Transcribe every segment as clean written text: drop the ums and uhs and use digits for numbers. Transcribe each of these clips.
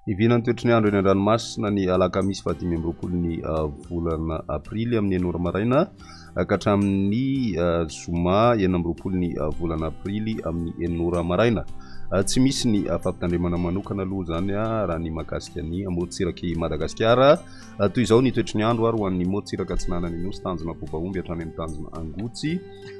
Ny vinan'ny toetry ny andro eny an-dranomasina ny alakamisy faha 25 ny volana aprily amin'ny enina ora maraina ka hatramin'ny zoma 26 ny volana aprily amin'ny enina ora maraina. Tsy misy ny fampitandremana manokana aloha izany raha ny mahakasika ny morontsirak'i Madagasikara. Toy izao ny toetry ny andro ary ho an'ny morontsiraka atsinanan'ny Nosy, tanjona Bobaomby hatrany amin'ny tanjona Angotsy.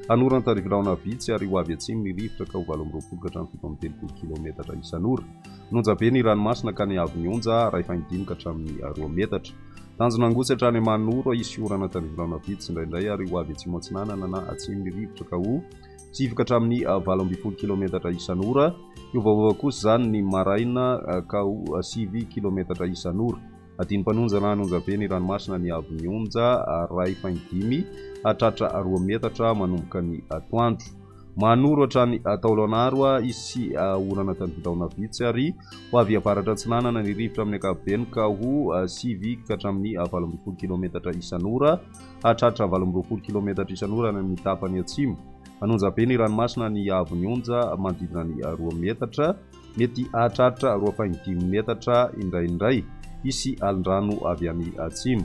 Hanorana tarivirahona vitsy ary ho avy atsimo ny rivotra ka ho 28 ka hatramin'ny 37 kilometatra isan'ora. Nonja be ny ranomasina ka niavo ny onja, 1.5 ka hatramin'ny 2 metatra. Tanjona Angotsy hatrany Manoro, hisy orana tarivirahona vitsy indraindray ary ho avy atsimo atsinanana na atsimo ny rivotra ka ho 9 ka hatramin'ny 18 kilometatra isan'ora. Hiovaova kosa izany ny maraina ka ho 9 kilometatra isan'ora. Adinimpanonja na anonjabe ny ranomasina ny haavon'ny onja, 1.5 hahatratra 2 metatra manomboka ny atoandro. Manoro hatrany Taolagnaro, hisy orana tandrifin-drahona vitsy ary ho avy avaratra atsinanana ny rivotra amin'ny ankapobeny ka ho 9 ka hatramin'ny 18 kilometatra isan'ora hahatratra 28 kilometatra isan'ora any amin'ny tapany atsimo. Anonjabe ny ranomasina ny haavon'ny onja manodidina ny 2 metatra. Mety hahatratra 2,5 metatra indraindray. Hisy alin-drano avy any atsimo.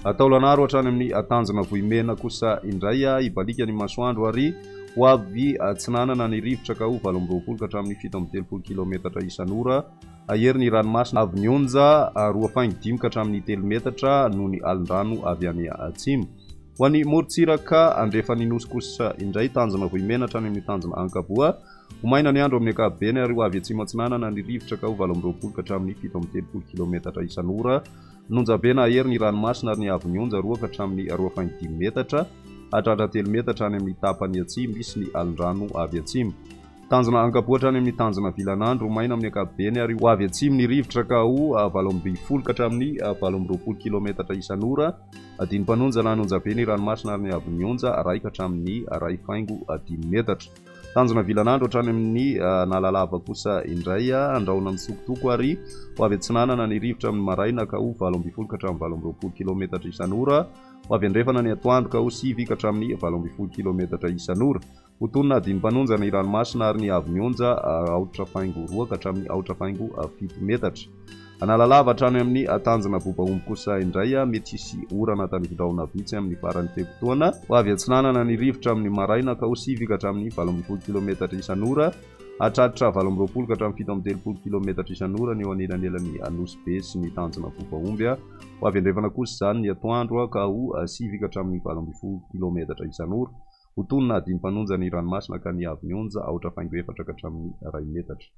Taolagnaro hatrany amin'ny tanjona Vohimena kosa indray hibaliaka ny masoandro ary ho avy atsinanana ny rivotra ka ho 28 ka hatramin'ny 37 kilometatra isan'ora. Hahery ny ranomasina avy ny onja 2,5 ka hatramin'ny 3 metatra noho ny alin-drano avy any atsimo. Ho an'ny morontsiraka andrefan'ny Nosy kosa indray, tanjona Vohimena hatrany amin'ny tanjona Ankaboa. Ho maina ny andro amin'ny ankapobeny ary ho avy atsimo atsinanana ny rivotra ka ho 28 ka hatramin'ny 37 kilometatra isan'ora. Nonjabe na hahery ny ranomasina ary ny haavon'ny onja 2 ka hatramin'ny 2,5 metatra hatratra 3 metatra any amin'ny tapany atsimo. Hisy ny alin-drano avy atsimo. Tanjona Ankaboa hatrany amin'ny tanjona Vilanandro, ho maina amin'ny ankapobeny ary ho avy atsimo ny rivotra ka ho 18 ka hatramin'ny 28 kilometatra isan'ora. Adinimpanonja na an'Onjabe ny ranomasina ary ny haavon'ny onja 1 ka hatramin'ny 1,5 metatra. Tanjona vilanandro hatrany amin'ny Analalava kosa indray, andrahona mitsokotoko ary ho avy atsinanana ny rivotra amin'ny maraina ka ho 18 ka hatramin'ny 28 kilometatra isan'ora, ho avy andrefana ny atoandro ka ho 9 ka hatramin'ny 18 kilometatra isan'ora. Ho tonina adinimpanonja ny ranomasina ary ny haavon'ny onja 4.2 ka hatramin'ny 4.7 metatra. Analalava hatrany amin'ny tanjona Bobaomby kosa indray, mety hisy orana tandrifindrahona vitsy amin'ny faran'ny fe-potoana. Ho avy atsinanana ny rivotra amin'ny maraina ka ho 9 ka hatramin'ny 18 kilometatra isan'ora. Hahatratra 28 ka hatramin'ny 37 kilometatra isan'ora ny eo anelanelan'i Anosibe sy ny tanjona Bobaomby. Ho avy andrefana kosa izany ny atoandro ka ho 9 ka hatramin'ny 18 kilometatra isan'ora. Ho tonina adinimpanonja ny ranomasina ka ny haavon'ny onja 4.4 ka hatramin'ny 1 metatra.